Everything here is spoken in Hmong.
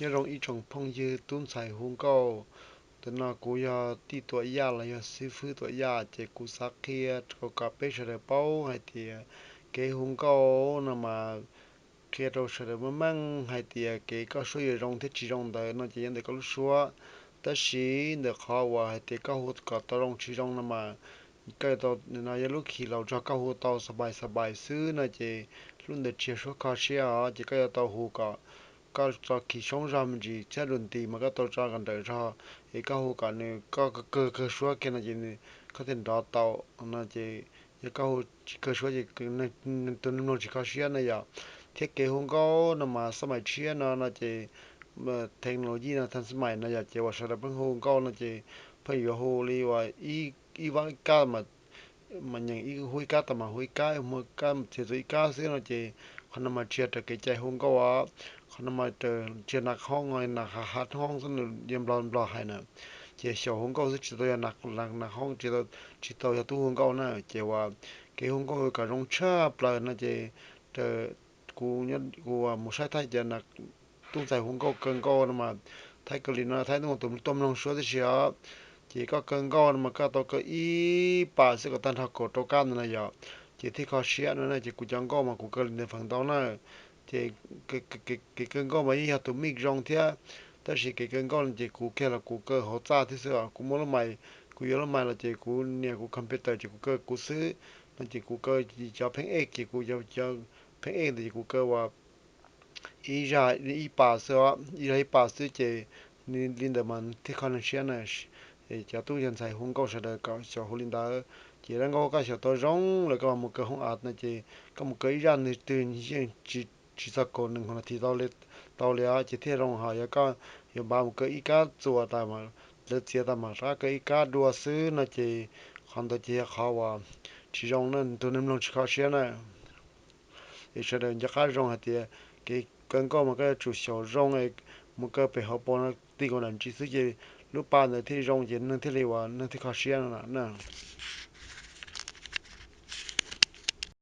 Nyob zoo ib tsoom phooj ywg tub ntxhais hu nkauj, ntawm no kuv yog tij Tuam Yaj los yog xib fwb Tuam Yaj, ces kuv xav qhia kom peb sawv daws paub hais tias kev hu nkauj no mas qhia rau sawv daws meej meej hais tias kev koj suab yuav zoo thiab tsis zoo ntawd no ces yog ntawm koj lub suab. Tab sis ntawm qhov uas hais tias koj hu kom tau zoo tsis zoo no mas koj yuav tau, no yog lub khi laus tso koj hu tau xab pais xab pais xwb no ces lub ntawd tsis yog suab kho siab os, ces koj yuav tau hu kom koj tso khi soob zog me ntsis thiab dua nti mas koj tau tso kom nrawm zog, es koj hu kom nws koj kawg kawg suab kiag no ces nws koj thiaj nrov tau no ces yog koj hu tsis kawg suab ces tus neeg mloog tsis kho siab no yom. Thiab kev hu nkauj no mas xab mais tshiab no no ces technology no tha xab mais no yom, ces uas sawv daws pheej hu nkauj no ces pheej yuav hu li uas ib vaj ib kab mas nyeem ib hu ib kab tas mas hu ib kab, hu ib kab txiav txuas ib kab xwb no ces qhov no mas tsis yog raws kev cai hu nkauj os. Qhov no mas raws tsis yog nas hoob, nas hav hoob xwb, nws yog nplog nplog hais na. Ces xyaum hu nkauj xwb tsis tau yog nas hoob, tsis tau yog tub hu nkauj na. Ces uas kev hu nkauj kom zoo tshaj plaws no ces kuv, kuv mus saib Thaib ces tub ntxhais hu nkauj kaw nkauj no mas Thaib kaw li no, Thaib tuaj mloog suab tib si os. Ces koj kaw nkauj no mas koj tau kaw ib pas xwb kom tag nrho kaum rau kab ntawd na yom, ces thiaj kho siab no na. Ces kuv cov nkauj mas kuv kaw li ntawd feem ntau na. Ces kev kaw nkauj mas yeej yog tus mic zoo thiab, tab sis kev kaw nkauj no ces kuv kiag los kuv kaw hauv txaj thiab xwb os. Kuv muaj lub mais, kuv yuav lub mais los ces kuv nias kuv computer ces kuv kaw kuv xwb no ces kuv kaw cov pheej ej ces kuv cov pheej ej ntawd ces kuv kaw ua ib zag ib pas xwb os, ib zag ib pas xwb ces li ntawd mas thiaj kho neeg siab na. Cov tub yog ntxhais hu nkauj sawv daws kom xyaum hu li ntawd. Ces lawv nkauj koj xyaum tau zoo lawm koj mus kaw hoob av no ces koj mus kaw ib zaj nws twg yeej tsis txog kaum nees nkaum nas this tau li os ces thiaj zoo. Ho yog koj yuav npav mus kaw ib kab txuas tas, lawv txiav tas mas rov qab kaw ib kab dua xwb no ces qhov ntawd ces yog qhov uas tsis zoo na, tus neeg mloog tsis kho siab na. Es sawv daws nco qab zoo hais tias kev kaw nkauj mas koj yuav tsum xyaum zoo, mus kaw pem hauv paus no ti nkaus nram ntsis xwb ces lub pas ntawd thiaj zoo ces neeg thiaj li uas neeg thiaj kho siab no na.